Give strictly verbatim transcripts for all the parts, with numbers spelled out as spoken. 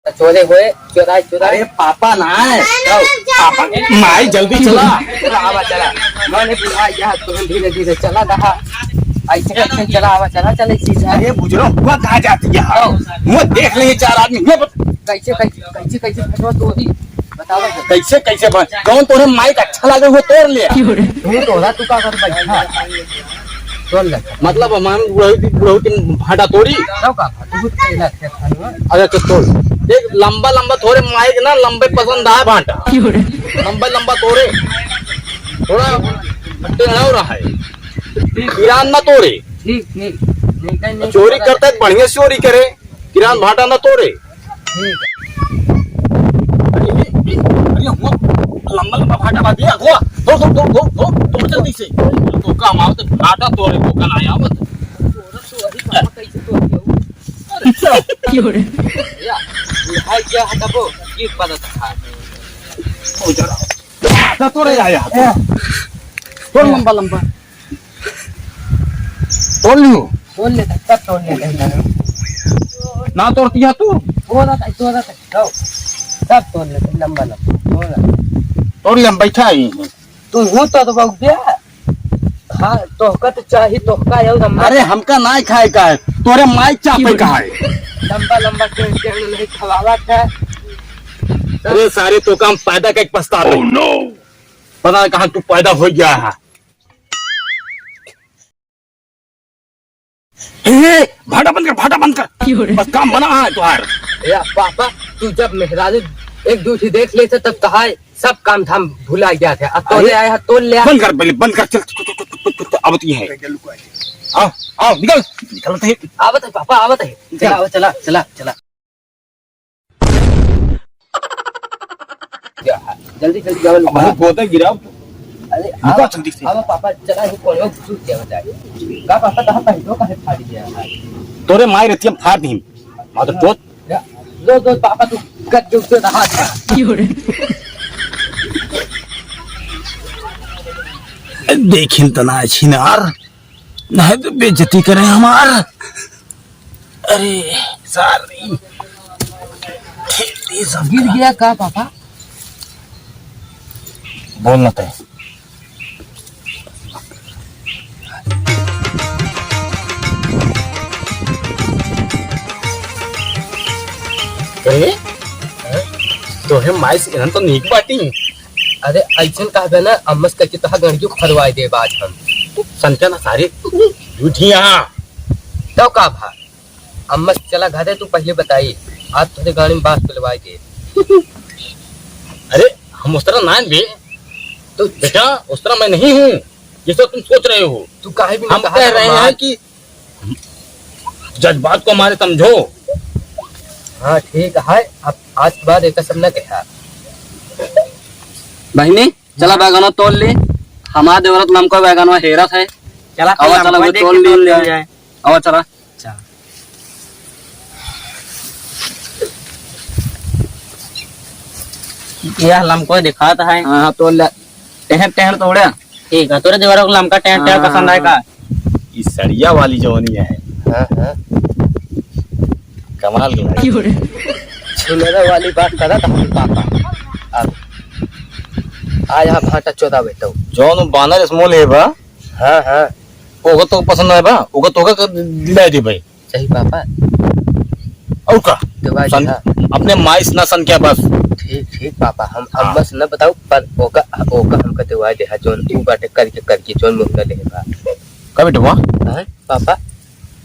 चोरे होए, चोराए, चोराए। अरे पापा ना है। आओ, पापा, माई जल्दी चला। चला, आवा, चला। मैंने बुलाया, तुम धीरे धीरे चला रहा। ऐसे कैसे चला, आवा, चला, चले सीधा। अरे बुजुर्ग, हुआ कहाँ जाती है? आओ। हुआ देख लेंगे चार आदमी, हुआ बत- कैसे, कैसे, कैसे, कैसे फटवा तोरी? बतावा जरा। कैसे, कैसे बन-, जौन तोरे माइक अच्छा लागे, वो तोड़ ले। तू तोड़ा, तू का कर बैठा? तोड़ ले। मतलब, हम बुढ़ऊ की, बुढ़ऊ की भाटा तोड़ी? तब का? तू कुछ कहला थे खानवा? अरे, तो तोड़। देख, लंबा, लंबा तोरे माइक ना, लंबे पसंद आए भाटा। लंबा, लंबा तोरे। थोड़ा टेढ़ा हो रहा है। किरान ना तोरे। ठीक, ठीक। नहीं, नहीं, नहीं, चोरी नहीं। करता है, बढ़िया से चोरी करे। किरान भाटा ना तोरे। ठीक है। अरे, ए, ए, अरे, हुआ, लंबा, लंबा भाटा बांध दिया, हुआ। दौड़, दौड़, दौड़, दौड़, दौड़, दौड़ जल्दी से। तो काम आवत, भाटा तोरे, तो का ना आवत। तोरा तो अभी पापा कैसे तोड़ दिया वो? अरे, क्यों रे? या, ये है क्या हटाबो? ये पता था। ओ जरा। भाटा तोरे आया। तोड़ लंबा, लंबा। तोड़ लियो। तोड़ ले, सब तोड़ ले, नहीं, नहीं। ना तोड़ती है तू? तोड़ा था, तोड़ा था, जाओ। सब तोड़ ले, लंबा, लंबा, तोड़ा। तोड़ ले, हम बैठा ही हैं। तू हूँ तो, तो बउद्धिया। हाँ, तोहका तो चाही, तोहका है, लंबा। अरे, हमका ना खाए का है, तोरे माई चापे का है। लंबा, लंबा, टेढ़, टेढ़ नहीं खवावा था। अरे, सारे तो काम पैदा करके पछता रहे। Oh, no! पता नहीं कहाँ तू पैदा हो गया है। ए, भाटा बंद कर, भाटा बंद कर। क्यों रे? बस काम बना है तुहार। या पापा, तू जब मेहरारू एक दू ठी देख लेते तब कहा है, सब काम धाम भुला गया था। अब तो अरे, ले आया है, तोड़ ले आ। बंद कर पहले, बंद कर, चल, चल, चल, अब तो ये है। आओ, आओ, निकल, निकल तो है। आवत है पापा, आवत है। निकल। चला, चला, चला, चला। जल्दी, जल्दी जाओ, अब लोग। गोदा गिराओ। अरे, रुको, आओ, जल्दी से। आओ, पापा, चला, ये कोई और दूसरी जगह जाए। का पापा, कहाँ पहले, कहाँ फाड़ दिया है? तोरे माई रहती हम फाड़ दी। माँ तो चोद। लो, लो, पापा, तू गद के उसे रहा था। देखिन तना छिनार, नहीं तो बेइज्जती करे हमार। अरे, सारी। ठीक, ये सब गिर गया का, पापा? बोल ना तय। अरे, तोहे माई से इन्हन तो नीक बाटी। अरे, ऐसन कहबे ना, अम्मस कह के तोहा गणियों फरवाए देब आज हम। संत्या ना सारे, झूठी यहाँ। तब का भा? अम्मा से चला घरे, तू पहले बताई, आज तोहरे गाड़ी में बांस पिलवाए दे। अरे, हम उस तरह ना बे। तो बेटा, उस तरह मैं नहीं हूँ, जैसा तुम सोच रहे हो। तू काहे भी हम कह रहे हैं कि जज्बात को हमारे समझो। हाँ, ठीक है, अब आज के बाद एक सब न कहा। बहिनी, चला बैगनवा तोड़ ली, हमार देवरत लमको बैगनवा हेरत है। चला, आवा, चला, लमको वो देख तोड़ के ली तोड़ ले। लिया जाए। आवा, चला। चल। यह लमको दिखात है। हाँ, हाँ, तोड़ ले। टहर, टहर तोड़े। ठीक है, तोरे देवरा को लमका टहर, टहर हाँ। पसंद आए का? ई सड़िया वाली जवानी है। हाँ, हाँ। कमाल के लड़की। छिनरा वाली बात करत हम पापा। अब आ यहाँ भाटा चोदा बेटो। जौन बानर small है बा। हाँ, हाँ। ओका तो पसंद है बा, ओका तो ओका दिला दे भाई। सही पापा। और का? दिवा दे, हाँ। अपने माइस ना सन क्या बस। ठीक, ठीक पापा, हम, हम हाँ। बस न बताओ, पर ओका, ओका हमका दिवा दे, हाँ, जौन ऊ बाटे करके, करके, जौन मुंह न ले बा। का बेटवा? हाँ, पापा।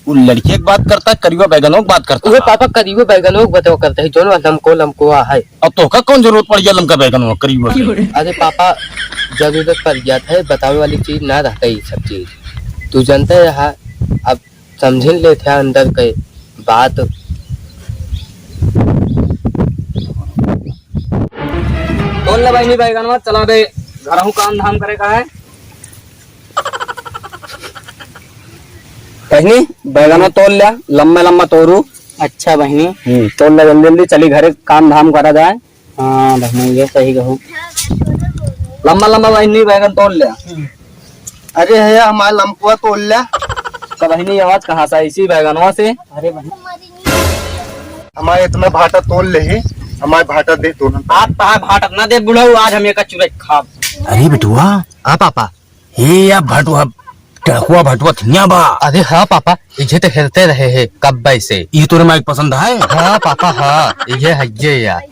उ लड़किया के बात करता, करिवा बैगनों के बात करता। उहे पापा करिवा बैगनों के बताओ करता है, जौन लमको, लमको आ है। अब तोहका कौन जरूरत पड़ गया लमका बैगनों, करिवा के? अरे पापा, जरूरत पड़ गया था, बतावे वाली चीज ना रहता ये सब चीज। तू जानता है यहाँ, अब समझिन लेत है अंदर के बात। तोल ले बहिनी बैगनवा, चला दे, घरहू काम धाम करे का है। बहिनी, बैगनवा तोल ले, लम्बा लम्बा तोरू। अच्छा बहिनी। हम्म, तोल ले जल्दी जल्दी, चली घरे काम धाम करा जाए। हाँ बहिनी, ये सही कहू। लम्बा लम्बा बहिनी बैगन तोल ले। अरे है हमारा लमकुआ तोल ले। तो बहिनी आवाज कहाँ से? इसी बैगनवा से। अरे बहिनी। हमारे इतना भाटा तोल ले ही, हमारे भाटा दे तोल। आप कहा भाटा ना दे बुढ़ऊ, आज हम एक चुरई खाब। अरे बिटुआ। हाँ पापा। हे या भटुआ, टड़कुआ भटुआ थिया बा। अरे हाँ पापा, इजे तो खेलते रहे हैं कब्बे से। ये तोरे माई के पसंद है? हाँ पापा, हाँ, ये है ये यार।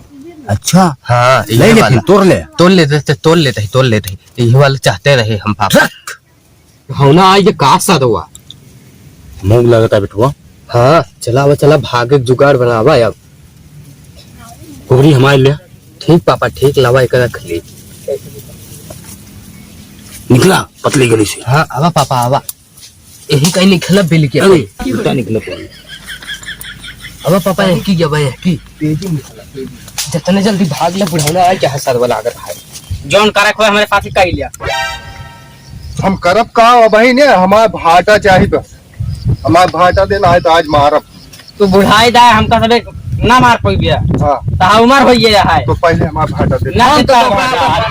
अच्छा। हाँ, ले ये ले वाला। फिर तोड़ ले। तोड़ लेते, तोड़ लेते ही, तोड़ लेते ही। ये वाला चाहते रहे हम पापा। रख। होना आई के का सादवा। मुंह लगता बिटुआ। हाँ, चला आवा, चला भागे के जुगाड़ बनावा अब। कुबरी हमारे ले। ठीक पापा, ठीक लावा, एक रख ली। निकला पतली गली से। हाँ, आवा पापा, आवा। यही कहीं निकला बिल के। अरे, उल्टा निकला पड़ी। आवा पापा, यह की गया भाई, यह की। तेजी निकला, तेजी। जितने जल्दी भाग ले, बुढ़ौना आए, क्या है सर वाला अगर भाई। जौन करे खोए हमारे साथ ही कही लिया। हम करब का अब भाई ने, हमार भाटा चाही बस। हमार भाटा देना है तो आज मारब। तू बुढ़ाई दा, हमका सबे ना मार पइबे। हाँ। तहा उमर होइए है। तो पहले हमार भाटा दे। ना दे तो हम तो का भाटा।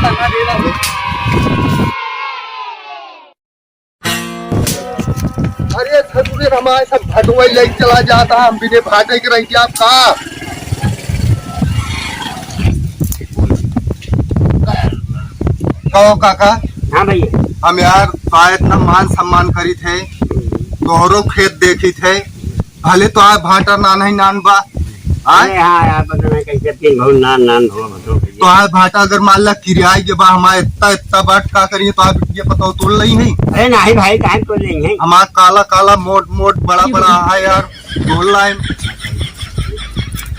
अरे ससुरे, हमारे सब भटुआ ले चला जाता, हम बिने भाटे के रह गया आपका। कहो काका। हाँ भैया। हम यार का इतना मान सम्मान करी थे, तोहरो खेत देखी थे, भले तोहार भाटा नान ही नान बा। आय? अरे हाँ यार, पता नहीं कैसे तीन भाऊ नान नान भाऊ बताओ भैया। तोहार भाटा अगर मान ला किराए के बा, हमारे इतना इतना बाट का करिए, तोहार बिटिया पतोह तोड़ लई है। अरे नहीं भाई, काहे तोड़ लई है? हमार काला काला मोट मोट बड़ा बड़ा है यार, तोड़ लाए।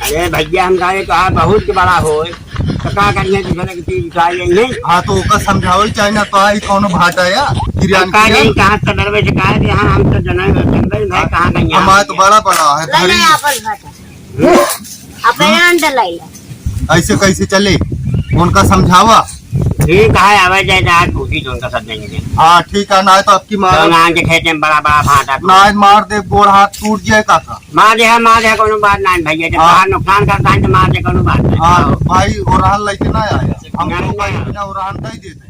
अरे भैया, हम कहे तोहार बहुत बड़ा होए, तो का करिए, दूसरे की चीज उठा लेंगे। हाँ, तो ओका समझावल चाहे ना, तो आई कौनो भाटा या किरान का किरान। नहीं, कहाँ से डरवे से कहा कि हाँ, हम तो जनई, जनई भाई, कहाँ गई हमार तो बड़ा बड़ा है, ले ले धरी। आपन भाटा। अपने अंडर लाई ले। ऐसे कैसे चले? उनका समझावा। ठीक है, आवे जाए, आज पूछी जो उनका सब देंगे। हाँ, ठीक है, ना तो आपकी मार। तो नान के खेते में बड़ा बड़ा भाटा। ना, मार दे, गोड़ हाथ टूट जाए काका। मार दे, हाँ, मार दे, कोनो बात ना है भैया, जब हाँ। बाहर नुकसान करता है तो मार दे, कोनो बात नहीं। हाँ, भाई, और हाल लेके ना आया। हम नहीं, तो भाई नहीं। बिना और हाल नहीं देते।